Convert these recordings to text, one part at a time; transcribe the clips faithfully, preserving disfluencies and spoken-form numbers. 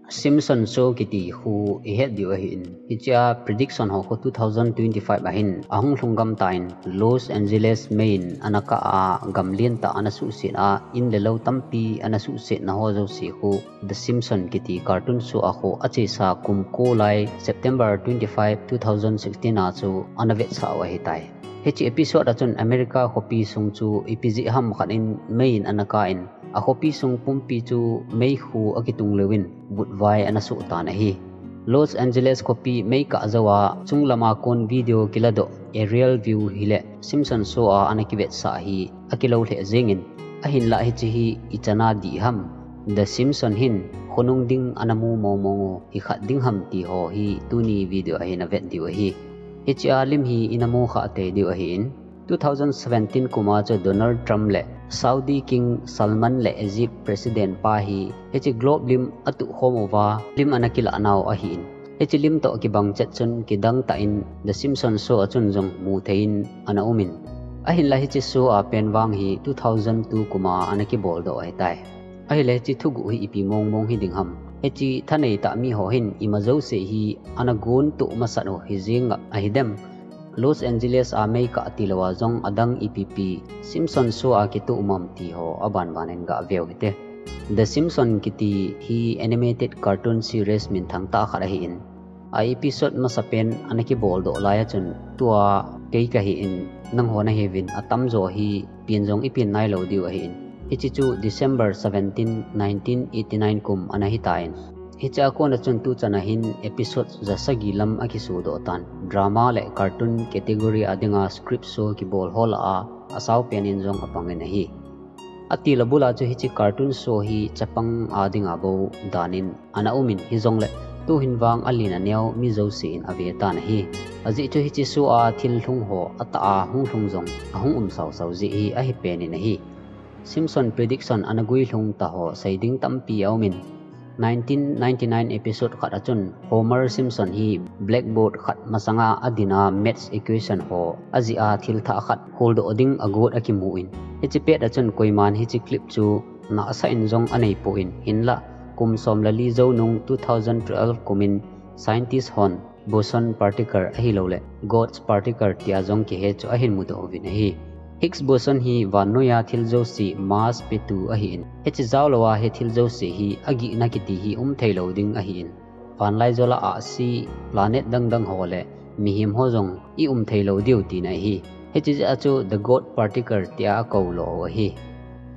Simpson Show kiti khu ihet diu ahin, hichea prediction ho khu two thousand twenty-five ahin ahung lhung gam tan Los Angeles mei in ana kah a gamlen tah ana suhset a, in le lou tampi ana suhsetna ho jouse khu The Simpson kiti cartoon show a khu achesa kum ko lai September twenty-five, two thousand sixteen a chu ana vetsah u ahitai. Hiche episode a chun America khopi sung chu ipi jeh ham khat in mei in ana kah in, akhopi sung pumpi chu meikhu akitung lheh in vutvai ana suh tan ahi. Los Angeles khopi meikah jou a chunglam a kon video kiladoh aerial view hileh Simpson Show a ana kivetsah hi akilou lheh jeng in, ahinlah hiche hi ichan a dih ham, The Simpson hin khonung ding ana mu mong mong u hi khat ding ham ti ho hi tuni video a hin avet diu ahi. Hichea lim hi ina mu kha tei diu ahin, two thousand seventeen kum a chu Donald Trump le Saudi King Salman le Egypt President pa hi hiche globe lim atuh khom uva lim ana kilah nau ahin, hiche lim toh kibang chet chun kidang tah in The Simpson Show a chun jong mu thei in ana um in, ahinlah hiche show a pen vang hi two thousand two kum a ana kibol doh ahitai. Ahileh hiche thuguh hi ipi mong mong hi ding ham? Hiche thanei tah mi ho hin ima jouse hi ana gon tuh masat u hi jeng ahi dem? Los Angeles a meikah tilou a jong adang ipi pi Simpson Show a kituh um am ti ho aban ban in gah veu hite. The Simpson kiti hi animated cartoon series minthang tah khat ahin, a episode masapen ana kibol doh lai a chun tua kei kahi in nangho nahiuvin atamjo hi pen jong ipen nailou diu ahin, hiche chu December seventeen, nineteen eighty-nine kum ana hitan, hichea kon a chun tuchan a hin episode ja sagi lam akisodoh tan, drama le cartoon category a dinga script show kibol ho lah a asao pen in jong apang in ahi. Atil abul a chu hiche cartoon show hi chapang a dinga bou dan in ana um in, hijongleh tuhin vang alen aneo mi jouse in ave tan ahi. Ajeh chu hiche show a thil lhung ho atah a hung lhung jong ahung um sau sau jeh hi ahi pen in ahi. Simpson prediction ana guilhung tah ho sei ding tampi aum in, nineteen ninety-nine episode khat a chun Homer Simpson hi blackboard khat masanga adin a maths equation ho ajih a thil thah khat holdoh ding agot akimu in, hiche pet a chun koiman hiche clip chu nahsah in jong anei poi, hinlah kum som le li jou nung two thousand twelve kum in scientist hon boson particle ahilouleh God's particle tia jong kihe chu ahin mudoh uvin ahi. Higgs boson hi vannoiya thil jouse mass petu ahin, hiche jaolou a hi thil jouse hi agihna kiti hi um theilou ding ahin, vanlaijol a ahsi planet dang dang ho le mihem ho jong i um theilou diu tina ahi. Hiche jeh a chu the God particle tia akou lou u ahi.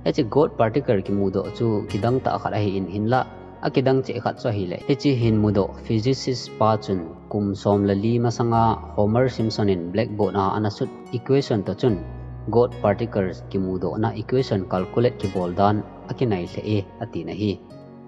Hiche God particle kimudoh chu kidang tah khat ahin, hinlah akidang cheh khat chu ahileh, hiche hin mudoh physicist pa chun kum som le li masanga Homer Simpson in blackboard a ana sut equation toh chun God particle kimudohna equation calculate kibol dan akinai lheh e, atin ahi.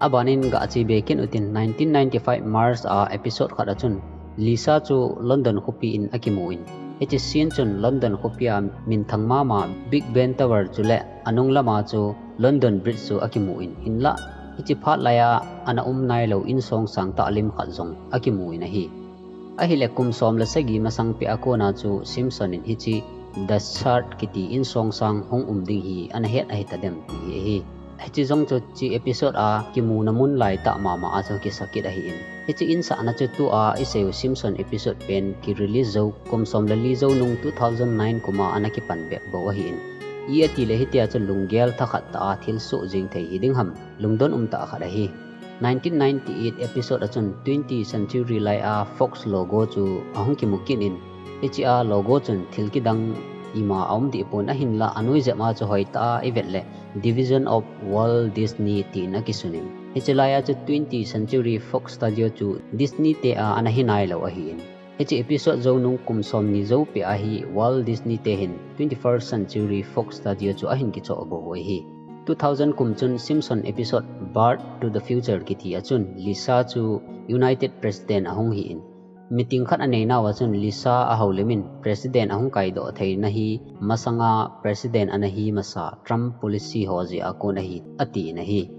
Aban in gah che be kit utin, nineteen ninety-five March a episode khat a chun Lisa chu London khopi in akimu in, hiche scene chun London khopi a minthang mama Big Ben Tower chule anung lam a chu London Bridge chu akimu in, hinlah hiche phat lai a ana um nailou insong sang tah lim khat jong akimu in ahi. Ahileh kum som le sagi masang pet a kon a chu Simpson in hiche The Shard kiti insong sang hung um ding hi ana het ahi tadem ti hi ahi. Hiche jong chu hiche episode a kimuna mun lai tah mama a chu kisah kit ahin, hiche insahna chu tua isei u Simpson episode pen ki release jou kum som le li jou nung two thousand nine kum a ana kipan bep bou ahin, i atileh hitia chu lunggel thakhat tah a thil soh jing thei hi ding ham, lungdon um tah khat ahi. Nineteen ninety-eight episode a chun twenty century lai a Fox logo chu ahung kimu kit in, hiche a logo chun thil kidang ima aum deh pon, ahinlah anoijep a chu hoitah a ivet leh Division of Walt Disney tin akisun in, hiche lai a chu twenty century Fox Studio chu Disney te a ana hi nailou ahin, hiche episode jou nung kum som ni jou pet a hi Walt Disney te hin twenty-first century Fox Studio chu ahin kichoh bou u ahi. Two thousand kum chun Simpson episode Back to the Future kiti a chun Lisa chu United President ahung hi in, meeting khat anei nau a chun Lisa ahoulim in President ahung kaidoh theina hi masanga President ana hi masa Trump policy ho jeh a kon ahi, atin ahi.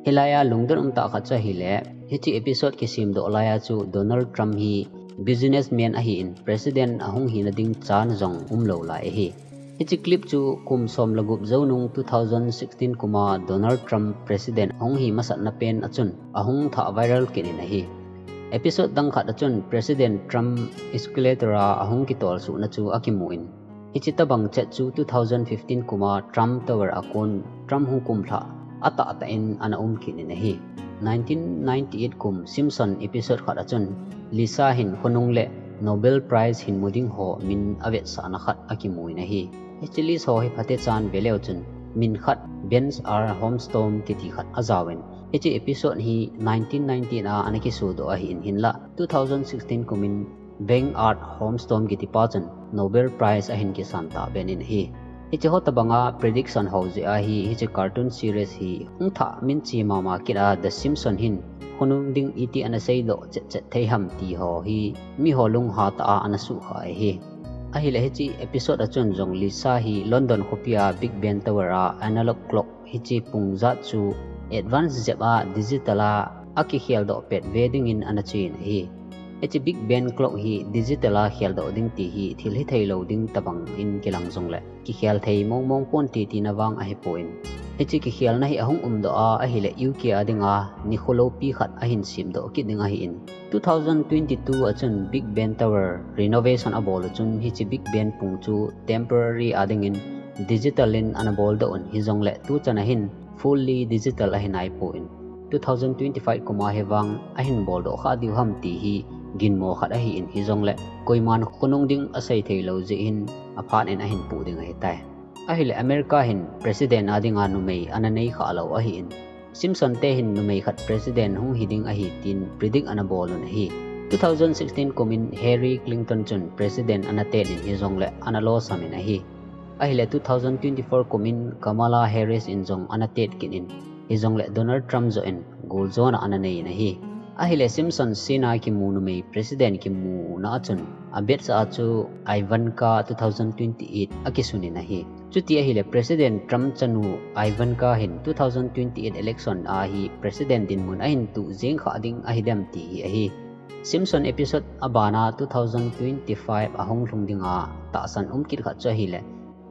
Hilai a lungdon um tah khat chu ahileh, hiche episode kisemdoh lai a chu Donald Trump hi businessman ahin, President ahung hina ding chance jong umlou lai ahi. Hiche clip chu kum som le gup jou nung two thousand sixteen kum a Donald Trump President ahung hi masatna pen a chun ahung thah viral kit in ahi. Episode dang khat a chun President Trump escalator a ahung kitol suhna chu akimu in, hiche tabang chet chu two thousand fifteen kum a Trump Tower a kon Trump hung kumlhah a tah tah in ana um kit in ahi. Nineteen ninety-eight kum Simpson episode khat a chun Lisa hin khonung le Nobel Prize hin mu ding ho min avetsahna khat akimu in ahi. Hiche list ho hi phatechan ve leu chun min khat Benz R Homestorm kiti khat ajao in, hiche episode hi nineteen ninety-eight a ana kisodoh ahi in, hinlah two thousand sixteen kum in Bernard Homestorm kiti pa chun Nobel Prize ahin kisan ta ben in ahi. Hiche ho tabang a prediction ho jeh a hi hiche cartoon series hi hung thah min che mama kit a The Simpson hin khonung ding iti ana seidoh chet chet thei ham ti ho hi mi ho lungha tah a ana suhkhah ahi. Ahile hiche episode a chun jong Lisa hi London khopi a Big Ben Tower a analog clock hiche pung jat chu advance jep a digital a akikhel doh pet ve ding in ana che in ahi. Hiche Big Ben clock hi digital a khel doh ding ti hi thil hithei lou ding tabang in kilang jongle kikhel thei mong mong pon ti tina vang ahipon, hiche kikhelna hi ahung um doh a ahile U K a dinga nikho loupi khat ahin semdoh kit ding ahi in, two thousand twenty-two a chun Big Ben Tower renovation abol u chun hiche Big Ben pung chu temporary a ding in digital in ana bol doh un, hijongle tuchan a hin fully digital ahi naipon, two thousand twenty-five kum a hi vang ahin bol doh kha diu ham ti hi ginmo khat ahi in, hijongle koiman khonung ding asei thei lou jeh hin aphat in ahin pu ding ahitai. Ahile America hin President a dinga numei ana nei kha lou ahi in, Simpson te hin numei khat President hung hi ding ahi tin predict ana bol un ahi. Two thousand sixteen kum in Hillary Clinton chun President ana tet in, hijongle ana losam in ahi. Ahile two thousand twenty-four kum in Kamala Harris in jong ana tet kit in, hijongle Donald Trump joh in goljona ana nei in ahi. Ahile Simpson sina kimu numei President kimuna a chun a batch a chu Ivanka two thousand twenty-eight akisun in ahi. Chuti ahile President Trump chanu Ivanka hin two thousand twenty-eight election a hi President dinmun ahin tuh jeng kha ding ahi dem ti hi ahi. Simpson episode abana two thousand twenty-five ahung lhung dinga tahsan um kit khat chu ahile,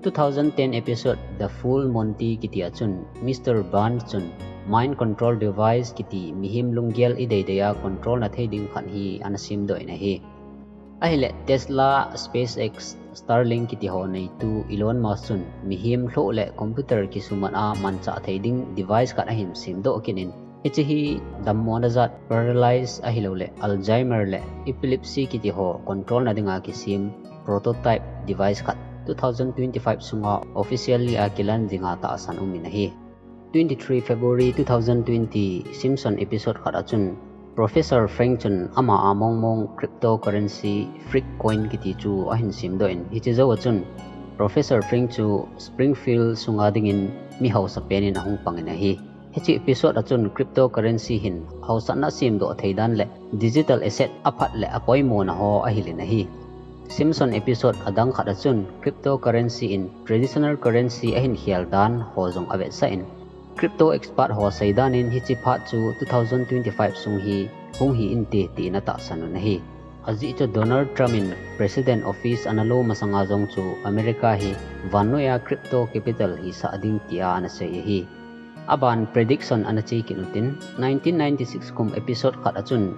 two thousand ten episode The Full Monty kiti a chun Mister Burns chun mind control device kiti mihem lunggel ideidei a control na thei ding khat hi ana semdoh in ahi. Ahile Tesla, SpaceX, Starlink kiti ho neitu Elon Musk chun mihem lhoh le computer kisumat a manchah thei ding device khat ahin semdoh kit in, hiche hi dammona jat paralyze ahilou le Alzheimer le epilepsy kiti ho control na dinga kisem prototype device khat two thousand twenty-five sunga officially a kilaunch dinga tahsan um in ahi. Twenty-three February two thousand twenty Simpson episode khat a chun Professor Frank chun ama a mong mong cryptocurrency Freak coin kiti chu ahin semdoh in, hiche jou a chun Professor Frank chu Springfield sunga dingin mi hausa pen in ahung pang in ahi. Hiche episode a chun cryptocurrency hin hausatna semdoh thei dan le digital asset aphat le apoimona ho ahil in ahi. Simpson episode adang khat a chun cryptocurrency in traditional currency ahin khel dan ho jong avetsah in, crypto expert ho seidan in hiche phat chu two thousand twenty-five sung hi hung hi inte tin atahsan un ahi. Ajeh chu Donald Trump in President Office ana lo masanga jong chu America hi vannoiya crypto capital hisah ding tia ana sei ahi. Aban prediction ana che kit utin, nineteen ninety-six kum episode khat a chun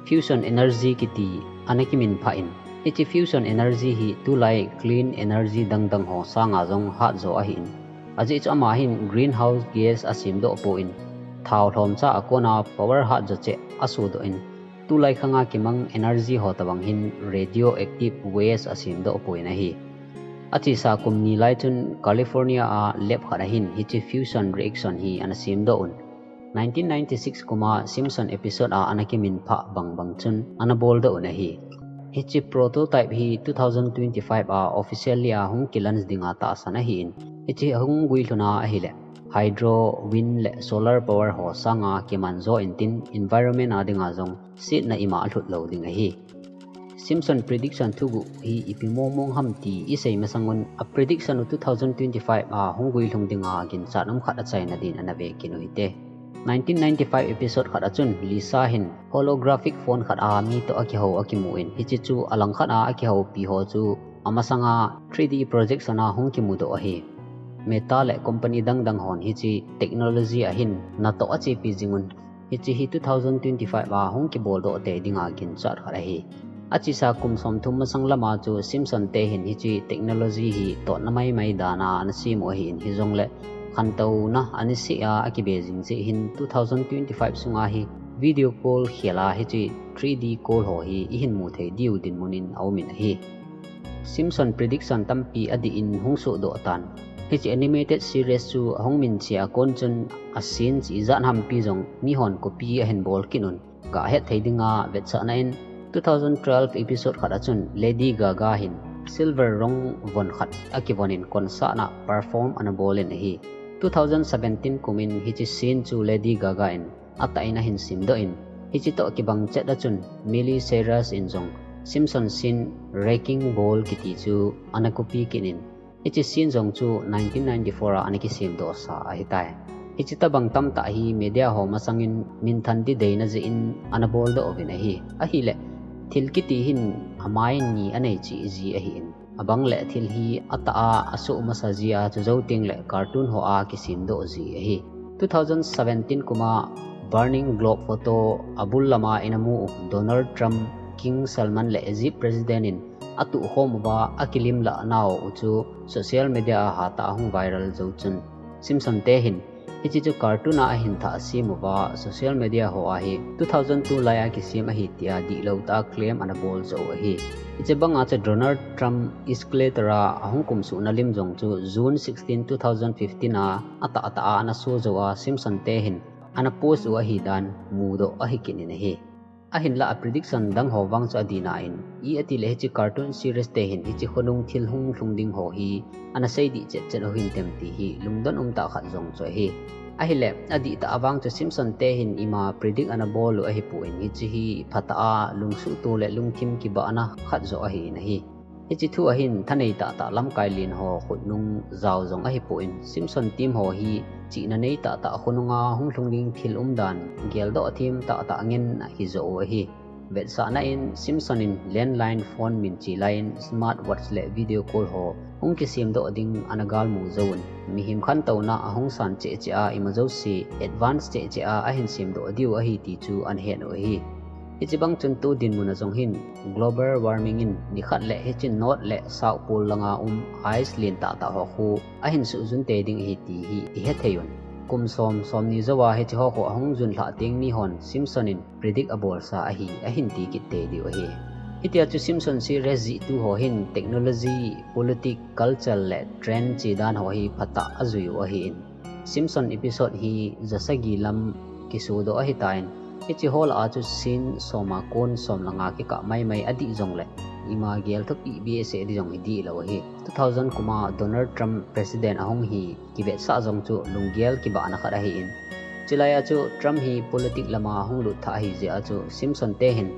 fusion energy kiti ana kiminphah in, hiche fusion energy hi tulai clean energy dangdang ho sanga jong hatjo ahin, ajeh chu ama hin greenhouse gas asemdoh pon, thao lhomcha a kona power hatjo cheh asodoh in, tulai khanga kimang energy ho tobang hin radioactive waste asemdoh pon ahi. Achesa kum ni lai chun California a lab khat a hin hiche fusion reaction hi ana semdoh un. Nineteen ninety-six kuma Simpson episode a ana kiminphah bangbang chun ana boldoh un ahi. Hiche prototype hi two thousand twenty-five a officially a hung kilaunch dinga tahsan ahin, hiche ahung guilhuna ahile hydro, wind le solar power ho sanga kimanjo intin environment a dinga jong setna ima alhut lou ding ahi. Simpson prediction thuguh hi ipi mongmong ham ti isei masangun a prediction u two thousand twenty-five a hung guilhung dinga ginchat um khat achaina din ana ve kit u hite. Nineteen ninety-five episode khat a chun Lisa hin holographic phone khat a mi toh akihou akimu in, hiche chu alangkhat a akihoupi ho chu Amasanga three D projection a hung kimudoh ahi. Meta le company dangdang hon hiche technology ahin natoh achepi jingun, hiche hi two thousand twenty-five a hung kiboldoh tei dinga ginchat khat ahi. Achesa kum somthum masang lama chu Simpson te hin hiche technology hi totna maimai dana ana sem u ahin, hijongle khantouna aniseh a akibe jing jeh hin two thousand twenty-five sunga hi video call khela hiche three D call ho hi ihin mu thei diu dinmun in aumin ahi. Simpson prediction tampi adih in hung sohdoh tan. Hiche animated series chu ahung minche a kon chun a scene chi ijat hampi jong mihon copy ahin bol kit un, gahet thei dinga vetsahna in two thousand twelve episode khat a chun Lady Gaga hin silver rong von khat akivon in concert a perform ana bol in ahi. Two thousand seventeen kumin hiche scene chu Lady Gaga in atah in ahin semdoh in, hiche toh kibang chet a chun Miley Cyrus in jong Simpson scene Wrecking Ball kiti chu ana copy kit in, hiche scene jong chu nineteen ninety-four a ana kisemdoh sa ahitai. Hiche tobang tamtah hi media ho masangin minthan ding deina jeh in ana boldoh uvin ahi. Ahile, thil kiti hin amai ni anei cheh ji ahin, abang le thil hi atah a asoh masa jia chu jou tengle cartoon ho a kisemdoh ji ahi. Two thousand seventeen kuma Burning Globe photo abul lama ina mu u Donald Trump, King Salman le Egypt President in atuh khom uva akilim lah nau u chu social media a hatah a hung viral jou chun, Simpson te hin hiche chu cartoon a ahin thah sem uva social media ho a hi two thousand two lai a kisem ahi tia dihlou tah a claim ana bol joh u ahi. Hiche banga chu Donald Trump escalator a ahung kumsuhna lim jong chu June sixteen, two thousand fifteen a atah tah a ana show jou a Simpson te hin ana post u ahi dan mudoh ahi kit in ahi. Ahinlah a prediction dang ho vang chu adihna in, i atile hiche cartoon series te hin hiche khonung thil hung lhung ding ho hi ana sei dih chet chet u hintem ti hi lungdon umtah khat jong chu ahi. Ahile, adihtah a vang chu Simpson te hin ima predict ana bol u ahipoi in, hiche hi phatah a lungsuhto le lungthim kibahna khat joh ahin ahi. Hiche thu a hin thanei tahtah lamkai len ho khutnung jao jong ahipoi in, Simpson team ho hi chihna nei tahtah khonunga hung lhung ding thil umdan geldoh them tahtah ngen ahi joh u ahi. Vetsahna in Simpson in landline phone minche lai in smart watch le video call ho hung kisemdoh ding ana galmu jouvin, mihem khantouna ahung san cheh cheh a, ima jouse advance cheh cheh a ahin semdoh diu ahi ti chu ana het u ahi. Hiche bang chun tu dinmun a jong hin global warming in nikhat le hiche north le south pole langa um ice len tahtah ho khu ahin suhjun tei ding ahi ti hi ihe thei un. Kum som, somni jouva hiche ho khu ahung jun lhah teng mihon Simpson in predict abolsa ahi, ahin ti kit tei diu ahi. Hitia chu Simpson series jihtu ho hin technology, politics, culture le trend chi dan ho hi phatah a ajui u ahin, Simpson episode hi jasagi lam kisodoh ahitan, hiche ho lah a chu scene som a kon som langa kikah maimai adih jongle, ima gelthopi behseh ding jong hi dihlou ahi. Two thousand kuma Donald Trump president ahung hi kivetsah jong chu lunggel kibahna khat ahin, chulai a chu Trump hi politics lama hung lut thah ahi jeh a chu Simpson te hin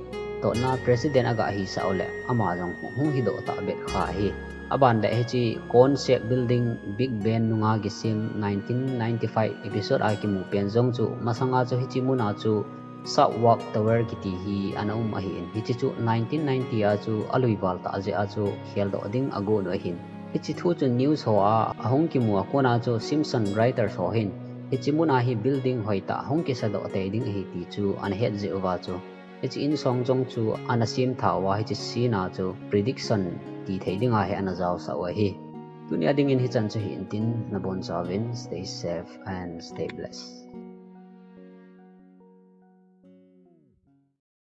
totna president aga hisah u le ama jong hung hidoh tah bet kha ahi. Aban le hiche concept building Big Ben nunga kisem nineteen ninety-five episode a kimu pen jong chu masanga chu hiche muna chu Southwark Tower kiti hi ana um ahin, hiche chu nineteen ninety a chu alui val tah jeh a chu kheldoh ding agon u ahin. Hiche thu chu news ho a ahung kimu a kona chu Simpson writers ho hin hiche muna hi building hoitah hung kisadoh tei ding ahi ti chu ana het jeh uva chu, hiche insong jong chu ana sem tha uva hiche scene a chu prediction ti thei dinga hi ana jaosah u ahi. Tunia dingin hichan chu hi intin, nabonchauvin stay safe and stay blessed.